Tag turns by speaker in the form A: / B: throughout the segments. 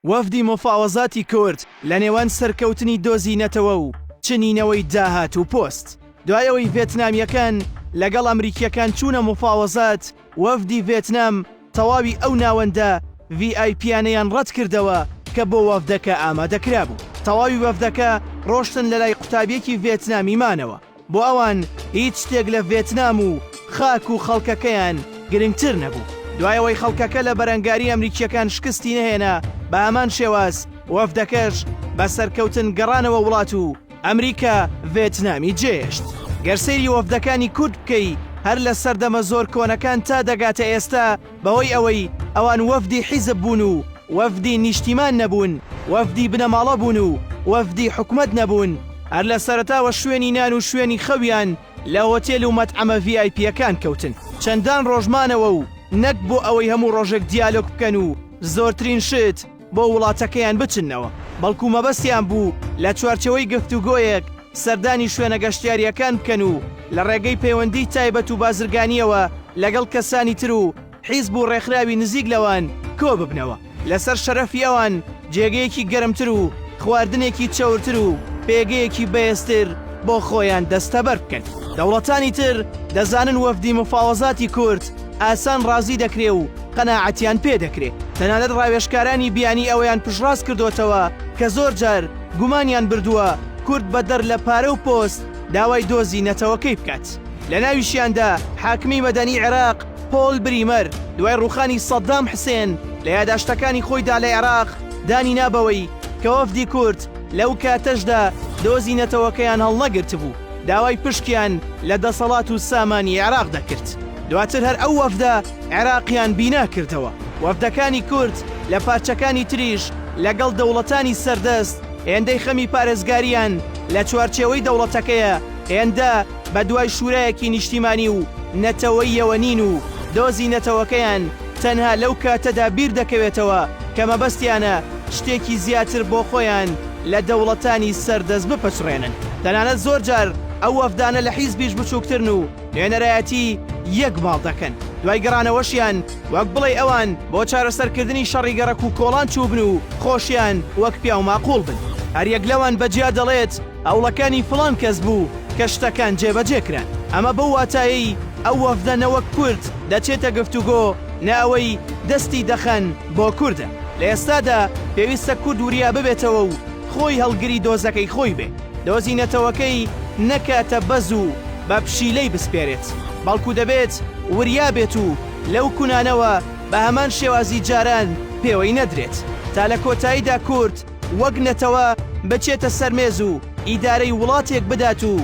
A: وەفدی موفاوەزاتی کورد لە نێوان سەرکەوتنی دۆزی نەتەوە و چنینەوەی داهات و پۆست. دوای ئەوەی ڤێتنامییەکان لەگەڵ ئەمریکییەکان چوونە موفاوەزات، وەفدی ڤێتنام تەواوی ئەو ناوەندە ڤی ئای پییانەیان ڕەتکردەوە کە بۆ وەفدەکە ئامادەکرابوو. تەواوی وەفدەکە ڕۆشتن لەلای قوتابییەکی ڤێتنامی مانەوە. بۆ ئەوان هیچ شتێک لە ڤێتنام و خاک و خەڵکەکەیان گرنگتر نەبوو. دوای ئەوەی خەڵکەکە لە بەرەنگاری ئەمریکییەکان شکستی نەهێنا، بە هەمان شێواز وەفدەکەش بە سەرکەوتن گەڕانەوە وڵات و ئەمریکا ڤێتنامی جێهێشت. گەر سەیری وەفدەکانی کورد بکەی هەر لە سەردەمە زۆر کۆنەکان تا دەگاتە ئێستا بەهۆی ئەوەی ئەوان وەفدی حیزب بوون و وەفدی نیشتیمان نەبوون، وەفدی بنەماڵە بوون و وەفدی حکومەت نەبوون، هەر لە سەرەتاوە شوێنی نان و شوێنی خەویان لە هۆتێل و مەتعەمە ڤیایپییەکان کەوتن. چەندان ڕۆژ مانەوە و نەک بۆ ئەوەی هەموو ڕۆژێک دیالۆگ بکەن و زۆرترین شت بۆ وڵاتەکەیان بچننەوە، بەڵکو مەبەستیان بوو لە چوارچێوەی گفتوگۆیەک سەردانی شوێنە گەشتیارییەکان بکەن و لە ڕێگەی پەیوەندیی تایبەت و بازرگانییەوە لەگەڵ کەسانی تر و حیزب و ڕێکخراوی نزیک لەوان کۆببنەوە. لەسەر شەرەفی ئەوان جێگەیەکی گەرمتر و خواردنێکی چەورتر و پێگەیەکی بەهێزتر بۆ خۆیان دەستەبەر بکەن. دەوڵەتانی تر دەزانن وەفدی مفاوەزاتی کورد ئاسان ڕازی دەکرێ و قەناعەتیان پێ دەکرێ. تەنانەت ڕاوێژکارانی بیانی ئەوەیان پشتڕاست کردۆتەوە کە زۆر جار گومانیان بردووە کورد بەدەر لە پارە و پۆست داوای دۆزی نەتەوەکەی بکات. لە ناویشیاندا حاکمی مەدەنی عێراق پۆل بریمەر دوای ڕووخانی سەدام حسێن لە یاداشتەکانی خۆیدا لە عێراق دانی نا بەوەی کە وەفدی کورد لەو کاتەشدا دۆزی نەتەوەکەیان هەڵنەگرتبوو داوای پشکیان لە دەسەڵات و سامانی عێراق دەکرد. دواتر هەر ئەو وەفدە عێراقیان بینا کردەوە. وەفدەکانی کورد لە پارچەکانی تریش لەگەڵ دەوڵەتانی سەردەست هێندەی خەمی پارێزگاریان لە چوارچێوەی دەوڵەتەکەیە هێندە بە دوای شورایەکی نیشتیمانی و نەتەوەییەوە نین و دۆزی نەتەوەکەیان تەنها لەو کاتەدا بیر دەکەوێتەوە کە مەبەستیانە شتێکی زیاتر بۆ خۆیان لە دەوڵەتانی سەردەست بپچڕێنن. تەنانەت زۆر جار ئەو وەفدانە لە حیزبیش بچووکترن و نوێنەرایەتی یەک ماڵ دەکەن. دوای گەڕانەوەشیان وەک بڵێی ئەوان بۆ چارەسەرکردنی شەڕی گەڕەک و کۆڵان چووبن و خۆشیان وەک پیاو ماقووڵ بن. هەر یەک لەوان بە جیا دەڵێت هەوڵەکانی فڵان کەس بوو کە شتەکان جێبەجێ کران. ئەمە بەو واتایەی ئەو وەفدە نە وەک کورد دەچێتە گفتوگۆ نە ئەوەی دەستی دەخەن بۆ کوردە. لە ئێستادا پێویستە کورد وریا ببێتەوە و خۆی هەڵگری دۆزەکەی خۆی بێ. دۆزی نەتەوەکەی نەکاتە بەز و بە پشیلەی بسپێرێت، بەڵکو دەبێت وریا بێت و لەو کونانەوە بە هەمان شێوازی جاران پێوەی نەدرێت تا لە کۆتاییدا کورد وەک نەتەوە بچێتە سەر مێز و ئیدارەی وڵاتێک بدات و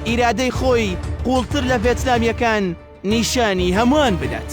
A: ئیرادەی خۆی قووڵتر لە ڤێتنامییەکان نیشانی هەمووان بدات.